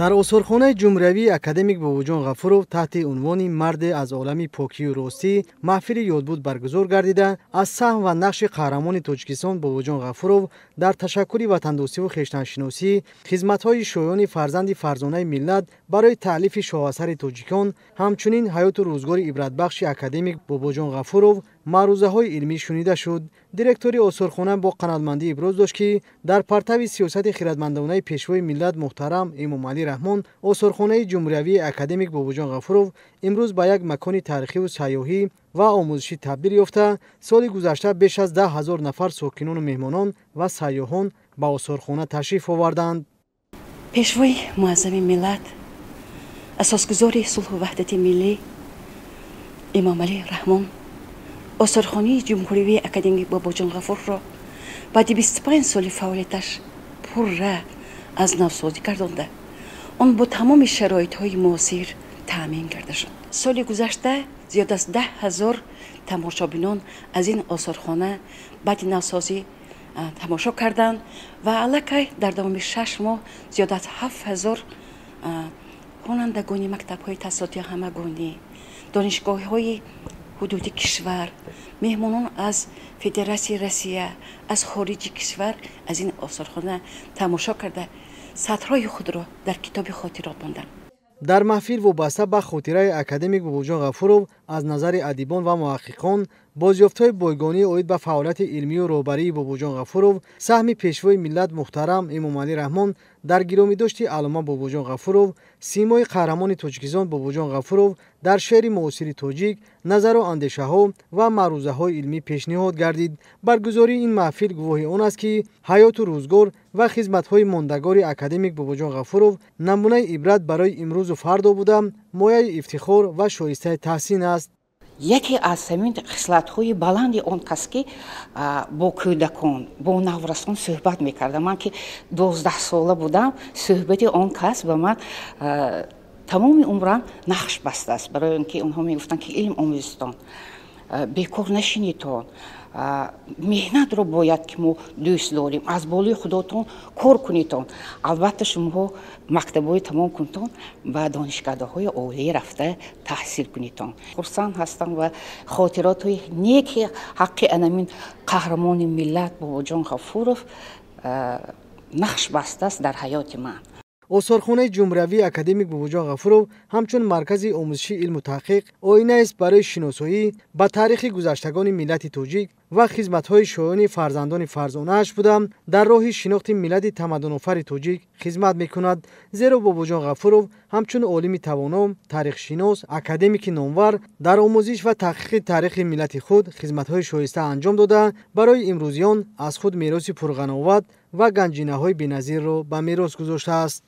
Дар осорхонаи ҷумҳуриявии академик Бобоҷон Ғафуров таҳти унвони «Марде аз олами покию ростӣ» маҳфили ёдбуд баргузор гардида, аз саҳм ва нақши қаҳрамони Тоҷикистон Бобоҷон Ғафуров дар ташаккули ватандӯстиву хештаншиносӣ, хизматҳои шоёни фарзанди фарзонаи миллат барои таълифи шоҳасари тоҷикон, ҳамчунин ҳаёту рӯзгори ибратбахши академик Бобоҷон Ғафуров маърузаҳои илмӣ шунида шуд. Директори осорхона бо қаноатмандӣ иброз дошт, ки дар партави сиёсати хиратмандонаи пешвои миллат муҳтарам Эмомалӣ Раҳмон осорхонаи ҷумҳуриявии академик Бобоҷон Ғафуров имрӯз ба як макони таърихиву сайёҳӣ ва омӯзишӣ табдил ёфта, соли гузашта беш аз 10 000 нафар сокинону меҳмонон ва сайёҳон ба осорхона ташриф оварданд. Пешвои муаззами миллат, асосгузори сулҳу ваҳдати миллӣ Эмомалӣ Раҳмон осорхонаи ҷумҳуривии академик Бобоҷон Ғафуровро баъди 25 соли фаъолияташ пурра аз навсозӣ гардонда, он бо тамоми шароитҳои муосир таъмин карда шуд. Соли гузашта зиёд аз 10 000 тамошобинон аз ин осорхона баъди навсозӣ тамошо карданд ва аллакай дар давоми 6 моҳ зиёд аз 7000 хонандагони мактабҳои таҳсилоти ҳамагонӣ, донишгоҳҳои ҳудуди кишвар, меҳмонон аз Федератсияи Россия, аз хориҷи кишвар аз ин осорхона тамошо карда, сатрҳои худро дар китоби хотирот монданд. Дар маҳфил вобаста ба хотираи академик Бобоҷон Ғафуров аз назари адибон ва муҳаққиқон, бозёфтҳои бойгонӣ оид ба фаъолияти илмию роҳбарии Бобоҷон Ғафуров, саҳми пешвои миллат муҳтарам Эмомалӣ Раҳмон дар гиромидошти аллома Бобоҷон Ғафуров, симои қаҳрамони Тоҷикистон Бобоҷон Ғафуров дар шеъри муосири тоҷик назару андешаҳо ва маърузаҳои илмӣ пешниҳод гардид. Баргузории ин маҳфил гувоҳи он аст, ки ҳаёту рӯзгор ва хизматҳои мондагори академик Бобоҷон Ғафуров намунаи ибрат барои имрӯзу фардо буда, мояи ифтихор ва шоистаи таҳсин аст. Яке аз ҳамин хислатҳои баланди он кас, ки бо кӯдакон, бо наврасон суҳбат мекардам. Ман ки 12сола будам, суҳбати он кас ба ман тамоми умрам нақш бастааст, барои он ки онҳо мегуфтанд, ки илм омӯзитон, бекор нашинитон, меҳнатро бояд ки мо дӯст дорем, аз болои худотон кор кунитон. Албатта, шумоҳо мактабҳои тамом кунтон, ба донишкадаҳои олӣ рафта таҳсил кунитон. Хурсанд ҳастам ва хотиротҳои неки ҳаққи анамин қаҳрамони миллат Бобоҷон Ғафуров нақш бастааст дар ҳаёти ман. Осорхонаи ҷумҳуриявии академик Бобоҷон Ғафуров ҳамчун маркази омӯзиши илму таҳқиқ оинаест барои шиносоӣ ба таърихи гузаштагони миллати тоҷик ва хизматҳои шоёни фарзандони фарзонааш буда, дар роҳи шинохти миллати тамаддунофари тоҷик хизмат мекунад. Зеро Бобоҷон Ғафуров ҳамчун олими тавоно, таърихшинос, академики номвар дар омӯзиш ва таҳқиқи таърихи миллати худ хизматҳои шоиста анҷом дода, барои имрӯзиён аз худ мероси пурғановат ва ганҷинаҳои беназирро ба мерос гузоштааст.